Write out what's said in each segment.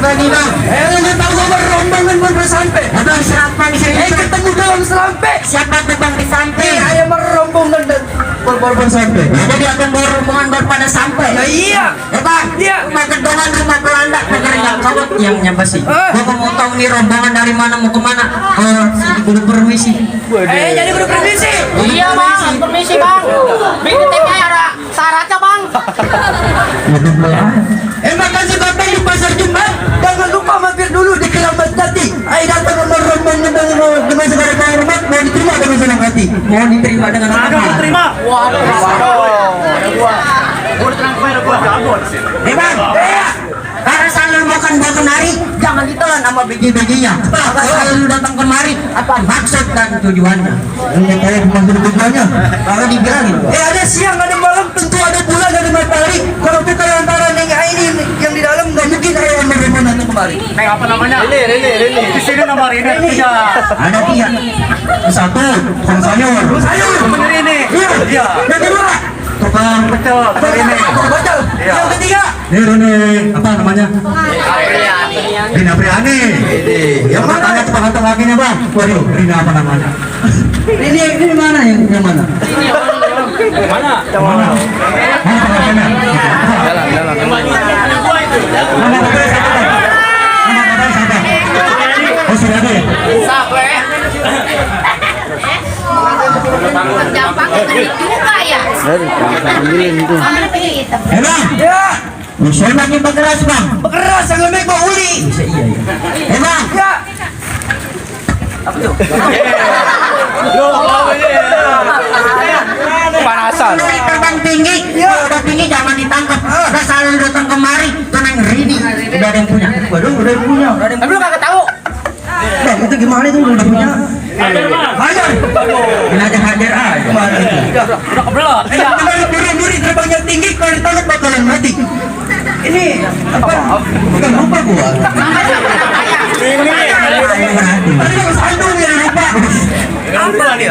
lagi bang. Nggak tahu gue rombongan mau sampai. Abang siapa di sini? Ketemu dalam selampe. Siapa tuh bang di samping? Ayah merombongan dan Baru sampai. Jadi akan bawa rombongan baru pada sampai. Ya iya. Bang, Iya. rumah gedongan, rumah belanda, negara yang kabut yang nyapa sih. Gua mau tahu nih rombongan dari mana mau kemana? Sini kudu permisi. Jadi kudu permisi. Iya bang, permisi bang. Bikin tipnya ada syaratnya bang. Makasih bapak di pasar Jumat. Jangan lupa mampir dulu di Keramat Jati. Ayo datang rombongan dengan segala kehormat mau diterima dengan senang hati. Mau diterima dengan apa? Terima. Waduh. Bang, karena selalu makan buah kenari, jangan ditelan sama biji-bijinya. Apa selalu datang kemari? Apa maksud dan tujuannya? Ini kayak maksud tujuannya. Kalau dibilangin. Ada siang, ada malam, tentu ada bulan, ada matahari. Kalau bukan antara neng ini yang di dalam, nggak mungkin ada yang menerima nanti kembali. Neng apa namanya? Rini. Di sini nama Rini tiga. Ada tiga. Satu, tukang sayur. Bener ini. Iya. Yang kedua, Tukang Betul. Bener ini. bocil. Yang ketiga, Rini, apa namanya? Rina Priani. Yang mana tanya tukang kantong kakinya bang? Waduh, Rina apa namanya? Ini mana yang mana? Mana? Mana? Mana pengajiannya? Jalan. Mana katanya siapa? Mana katanya siapa? Oh sudah ada ya? Gampang tadi juga ya. Ambil pilih itu. Bang, ya, saya makin berkeras bang. berkeras yang lebih bawa uli. Bisa iya ya. Bang, Ya, Panasan. Dari terbang tinggi, udah tinggi jangan ditangkap. Udah selalu datang kemari, tenang Rini. Udah ada yang punya. Waduh, udah ada yang punya. Tapi lu kagak tahu. Nah, itu gimana itu udah punya? hajar. Hajar aja. Gimana itu? Udah kebelet. Duri terbang yang tinggi kalau ditangkap bakalan mati. Ini apa? Bukan lupa gua. Tadi yang sandung yang lupa. Apa nih?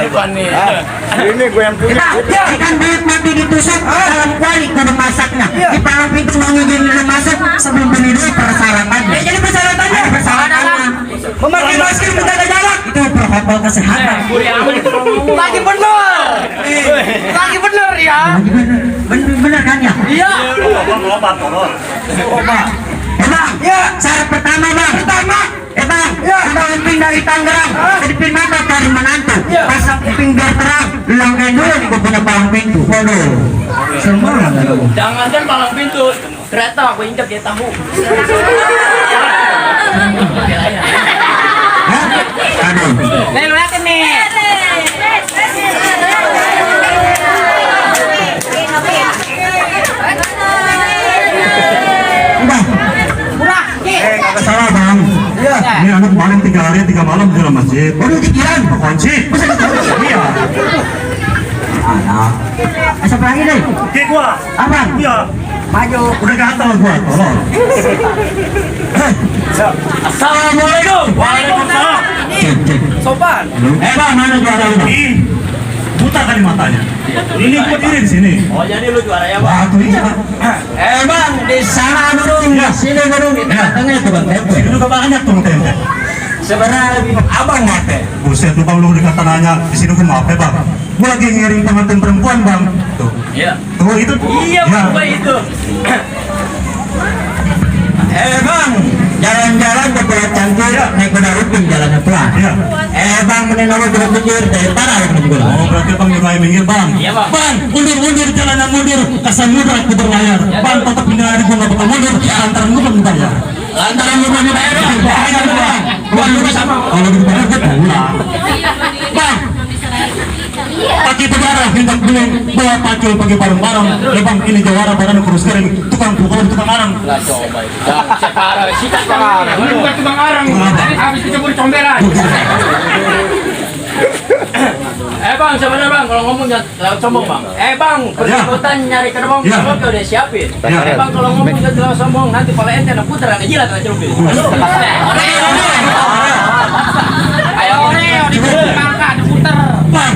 Ini gue yang punya. Ikan belut mati ditusuk dalam kuali kudu masaknya. Di palang pintu mau ngizinin masuk sebelum beli dulu persyaratannya. Jadi persyaratannya Persyaratannya memakai masker, menjaga jarak. itu protokol kesehatan. Lagi bener ya. Bener kan ya? Iya. Obat. Bang, Ya, syarat pertama bang. Bang, Ya. udah emping dari Tangerang, jadi pinata dari menantu. Pasang emping biar terang, bilangin dulu nih gue punya palang pintu. Waduh, semangat lu. Jangan kan palang pintu. Kereta aku injak dia tahu. Hah? Aduh. Nih lu liatin nih. Udah, Murah. kagak salah bang. Iya. Ini anak kemarin 3 hari 3 malam di dalam masjid. Waduh, pikiran. Kunci. Iya. Anak. Asap lagi deh. Oke gua. Abang. Iya. Maju. Udah gatal gua, tolong. Assalamualaikum. Waalaikumsalam. Cek. sopan. Bang, mana juara lu? Ih, buta kali matanya. Ini gua diri di sini. Oh jadi lu juara ya Wah, tuh iya. Bang, Di sana dulu, Ya. sini dulu. Tengah itu bang, tempe. Ini juga banyak tuh tempe. Sebenarnya lebih abang ngate. Buset lu bang, lu dikata nanya di sini kan maaf ya bang. Gua lagi ngirim pengantin perempuan bang. Tuh. Iya. Tuh itu. Iya Ya. gua itu. Bang, jalan-jalan ke Pulau Cangkir, naik kuda rupin jalannya pelan. Iya. Bang, menenang kuda kecil, dari parah yang juga. Oh berarti bang nyurai minggir bang. Iya, Bang. Bang, mundur jalannya mundur. Kesan mudah aku berlayar. Bang, tetap hindari gua nggak bakal mundur. Antara gua belum bayar. Lantaran lu belum bayar bang, bahaya lu bang. Bang, juga sama. Kalau gitu bayar gua pulang. Bang, pakai penjara hendak beli bawa pacul pakai barang-barang. Ya bang, ini jawara barang kurus kering. Tukang pukul tukang arang. Sekarang sih sekarang. Lu bukan tukang arang. Habis kecebur comberan. Bang, sebenarnya bang, kalau ngomong jangan terlalu sombong bang. Bang, berikutan nyari kerbau, Ya. kerbau udah siapin. Ya. Bang, kalau ngomong jangan terlalu sombong, nanti kalau ente ada puter, ada jilat, ada celupin. Ayo, Oreo, diputer, ada puter. Bang,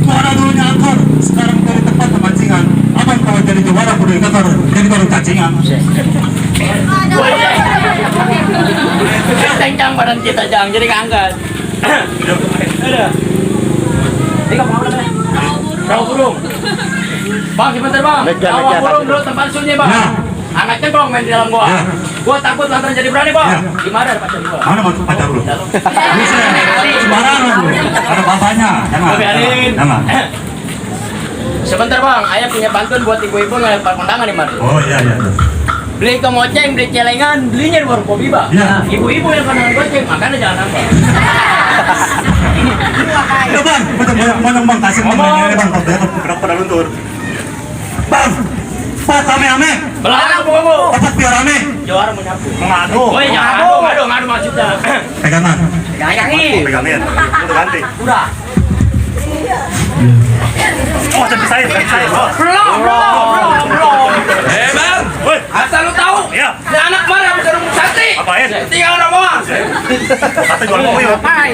mana dulunya angkor. Sekarang dari tempat pemancingan. Abang kalau jadi juara kudu dikator jadi baru cacingan. badan kita Jang, jadi keangkat. Ada. Tiga mau apa? Rawa burung. Bang, sebentar bang. Rawa burung dulu tempat sunyi bang. Ya. Anaknya bang main di dalam gua. Ya. Gua takut lantaran jadi berani bang. Ya. Gimana ada pacar gua? Mana mau pacar lu? Bisa. Sembarangan lu. Ada bapaknya. Jangan. Biarin. Jangan. Sebentar bang, ayah punya bantuan buat ibu-ibu ngelempar kondangan nih mari. Oh iya iya. Beli kemoceng, beli celengan, belinya di warung kopi bang. Ya. Ibu-ibu yang kondangan goceng, makanya jangan nambah. Ya bang, betul bang kasih ngomongnya bang. Kalau dapat berapa pada luntur. Bang, Pak ame. Belakang kamu. Opat biar ame. Juara menyapu. Mengadu. Oh iya, ngadu maksudnya. Pegangan. Pegangan. Pegangin. Udah ganti. Udah. Oh, jadi saya. Belum. Bang. Woi, Asal lu tahu. Iya. Si anak mana yang bisa rumput sate? Apain? Tinggal rombongan. kata jual mau yuk. Apain?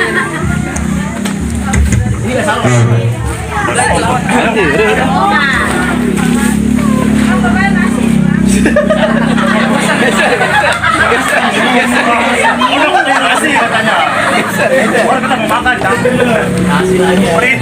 Ini gak salah. Udah kasih katanya. Orang kita mau makan, Kasih lagi. Beri.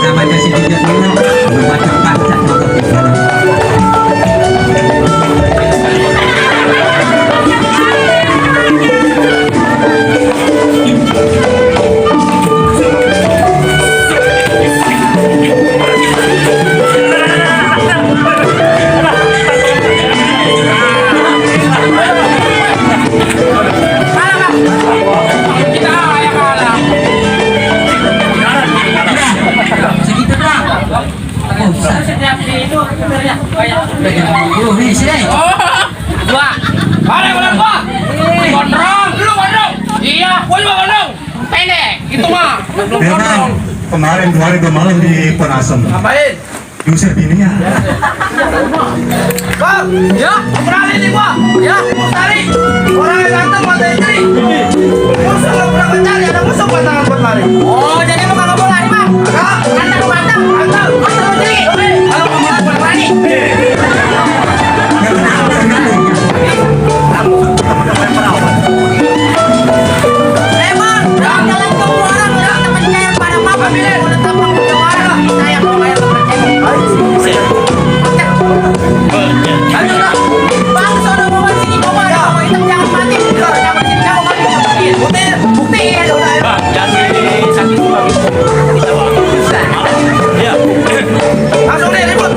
Namanya si Dijak Mino, berbaca-baca motor di jalan. Segitu doang. Oh, bisa. Setiap di itu sebenarnya kayak Nih, sini. gua. Mana yang gua? Gondrong, lu gondrong. Iya, gua juga gondrong. Pendek, itu mah. Belum Ya bang, gondrong. kemarin 2 hari 2 malam di Penasem. Ngapain? Diusir bininya. Bang, ya, berani nih gua. Ya, Mustari. Orang yang ganteng mata istri. Musuh nggak pernah mencari, ada musuh pantangan buat lari. Oh, jadi lu kagak mau lari, Bang? Kagak. Ganteng lu ganteng. Ganteng. Ganteng lu tinggi. Kalau mau lari, boleh lari. Lemon, jangan jalan ke orang yang tak percaya pada mama. Boleh tampang ke orang. Saya mau kayak percaya. Ayo lah, bang, sono mau sini bawa, bawa itu jangan mati, jangan sini jangan mati, bukti ya udah. Bang, jangan sakit juga. Iya. Langsung deh, ribut.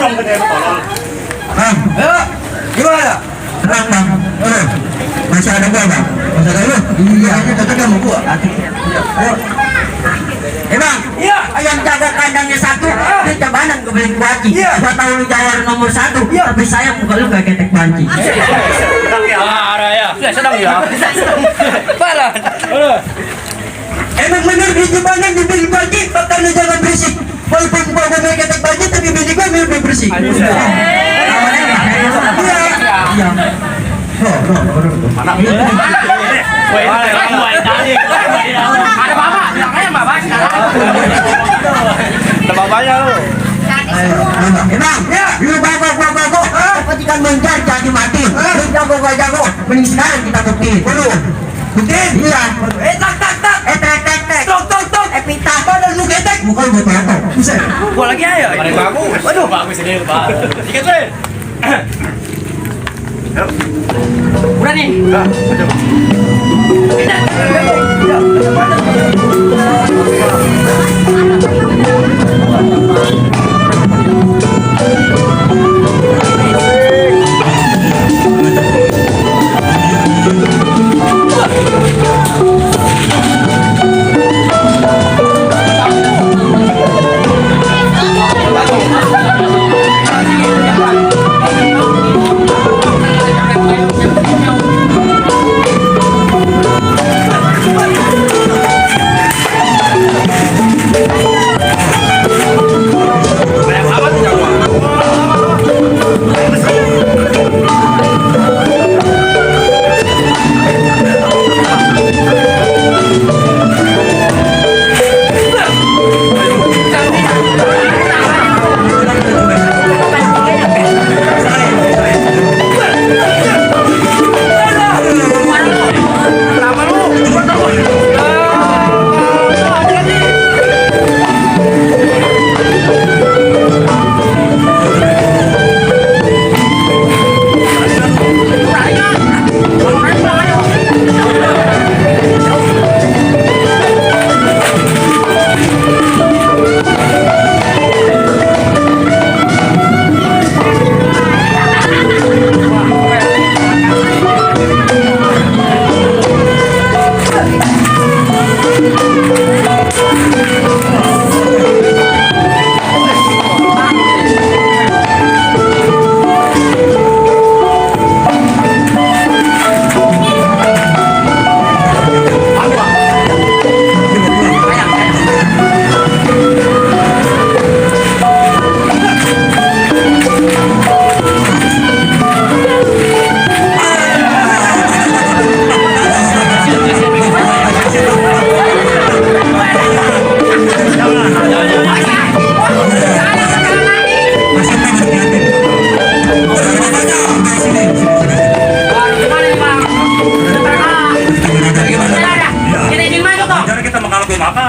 Tolong gede tolong. Bang, Ayo, gimana? tenang bang. Masih ada gua bang? Masa dulu? Iya, ini cocok sama gua. Ayo. Bang, Iya. ayam jago kandangnya satu, dia cabanan gue beli kuaci. Iya. Gua tahu lu jawara nomor satu, tapi sayang muka lu gak ketek panci. Ada ya. Sudah sedang ya. Parah. Emang bener di Jebangan dibeli panci, makanya jangan berisik. Walaupun gua udah ketek panci, tapi bini gua lebih bersih. Iya. Iya. Ada bapak. Bilangnya bapak sekarang. Ada bapaknya lu. Bang, lu bago. Ketika menjar jadi mati. Lu jago. Mending sekarang kita buktiin. Buktiin? Iya. Tak. Tek. Tok. Pita. Badan lu ketek. Muka lu betul. Buset. Gua lagi ayo. Bagus. Waduh, bagus ini, Pak. Dikit, Bre. Udah nih.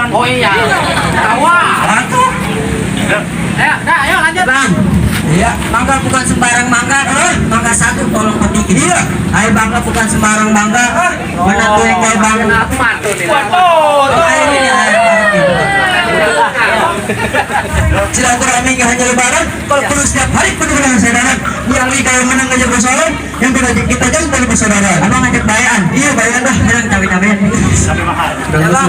Oh iya. Tawa. Ayo lanjut. Bang. Iya, mangga bukan sembarang mangga. Mangga satu tolong petikin. Iya. Ayo bangga bukan sembarang mangga. Menantu yang kayak bang. Aku mantu nih. Silaturahmi nggak hanya lebaran, kalau perlu setiap hari penuh dengan saudara. Yang nikah yang menang aja bersaudara, yang kita jangan dari bersaudara. Abang ngajak bayaan. Iya bayar dah. Bilang cabai-cabain. Sampai mahal. Ya bang.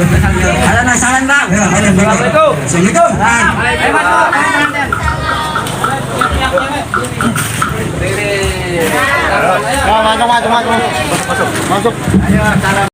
Ada masalah bang. Ya, Assalamualaikum. Assalamualaikum. Ayo masuk. Masuk. Ayo salam.